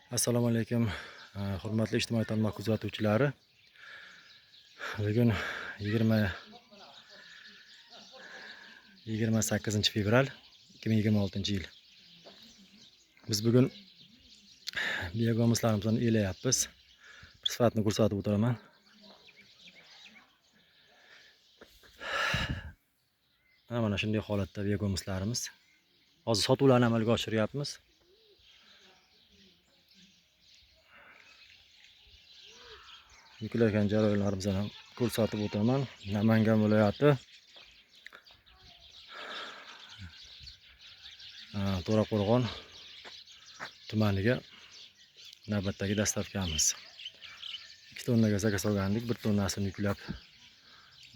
Assalomu alaykum, hurmatli ijtimoiy tarmoq kuzatuvchilari. Bugun 28 fevral 2026-yil. Biz bugun biogomuslarimizni elayapmiz. Bir sifatini ko'rsatib o'tiraman. Mana shunday holatda biogomuslarimiz. Hozir sotuvlarni amalga oshiryapmiz. Yuklayotgan jarayonlarimizni ham ko'rsatib o'taman. Namangan viloyati To'raqo'rg'on tumaniga navbatdagi dastavkamiz. 2 tonnaga zakaz olgandik, 1 tonnasini yuklab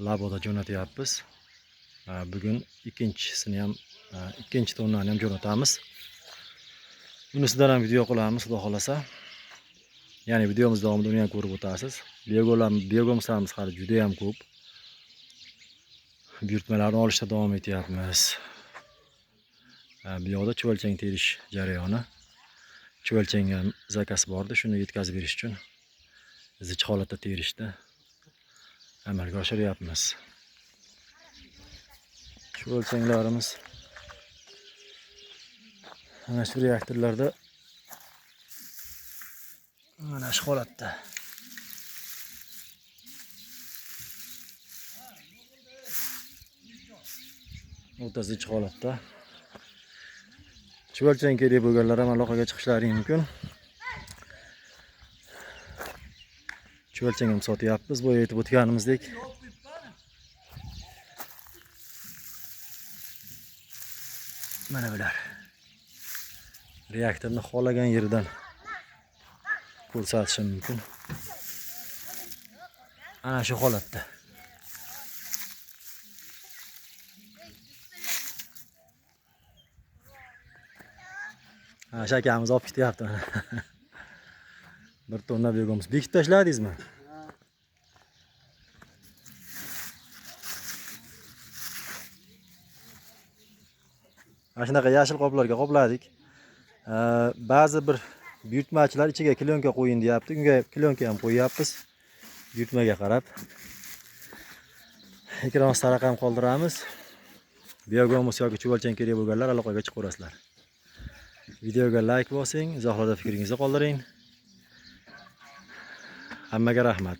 Laboda jo'natyapmiz. Bugun ikkinchisini ham, ikkinchi tonnani ham jo'natamiz. Bunisidan ham video qilamiz, xudo xolasa. Ya'ni videomiz davomida uni ham ko'rib o'tasiz. Biogomuslarimiz hali juda ham ko'p. Buyurtmalarni olishda davom etyapmiz. Bu yoqda chuvalchang terish jarayoni. Chuvalchangga ham zakaz bordi, shuni yetkazib berish uchun zich holatda terishni amalga oshiryapmiz. Chuvalchanglarimiz ana shu reaktorlarda mana shu holatda. O'ta zich holatda. Chuvalchang kerak bo'lganlar ham aloqaga chiqishlari mumkin. Chuvalchang ham sotyapmiz, boya aytib o'tganimizdek. Mana bular. Reaktorni xohlagan yeridan ko'rsatishim mumkin. Ana shu holatda. Ha, shakamiz olib ketyapti mana. 1 tonna biogomus. Bekitib tashladingizmi? Mana shunaqa yashil qoplarga qopladik. Ba'zi bir buyurtmachilar ichiga klyonka qo'ying deyapti. Unga klyonka ham qo'yyapmiz. Buyurtmaga qarab. Ekran ostida raqam qoldiramiz. Biogomus yoki chuvalchang kerak bo'lganlar aloqaga chiqaverasizlar. Videoga like bosing, izohlarda fikringizni qoldiring. Hammaga rahmat.